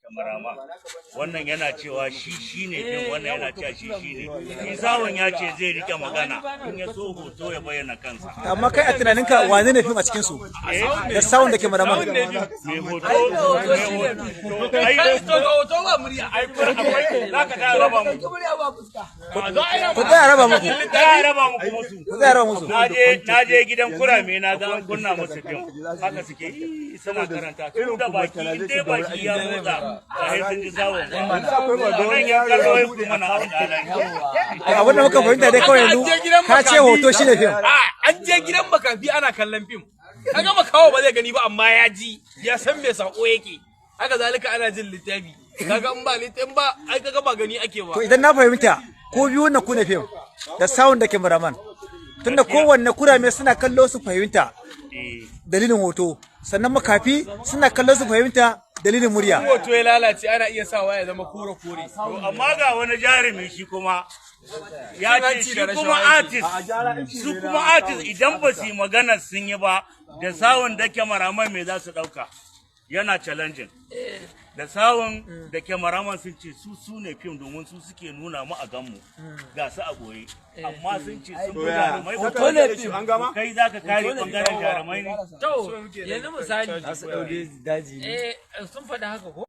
Cameraman. Wannan yana cewa shi shine fim, wannan yana cewa shi shine. Shi sawun ya ce zai rike magana, in ya so hoto ya bayyana kansa. Amma kai a tunaninka, wane ne fim a cikin su, da sound da cameraman? Mai hoto, mai hoto. Ai, to ga hoto ba murya. Ai akwai zaka ta raba mu. Ku tsaya raba muku. Za a raba muku musu. Ku tsaya raba musu. Na je gidan kurame, na ga an kunna musu fim. Haka suke yi, suna karanta. Tun da baki, in dai baki ya motsa, ba sai sun ji sawun ba. Wannan yan kallo ya kuma na alƙalanci. Abin da muka fahimta dai kawai yanzu, ka ce hoto shine fim. A an je gidan makafi ana kallon fim, kaga makawo ba zai gani ba, amma ya ji, ya san me sako yake. Haka zalika ana jin littafi, kaga in ba littafin ba, ai kaga ba gani ake ba. To, idan na fahimta, ko biyu na ku ne fim, da sound da cameraman, tunda kowanne kurame suna kallo su fahimta dalilin hoto, sannan makafi suna kallo su fahimta dalilin murya. Hoto ya lalace, ana iya sawa ya zama kore kore. To, amma ga wani jarumi, shi kuma ya ce shi da kuma rashawa. Artist, su kuma artist, idan ba su yi magana sun yi ba, da sound da cameraman, me za su ɗauka? Yana challenging. Da sound da cameraman sun ce su su ne fim, domin su suke nuna mu a ganmu, ga su a goye, amma sun ce sun fi jarumai. Hoto ne fim. An gama? Kai za ka kare bangaren jarumai ne? To, yanzu misali. Eh, sun faɗi haka ko?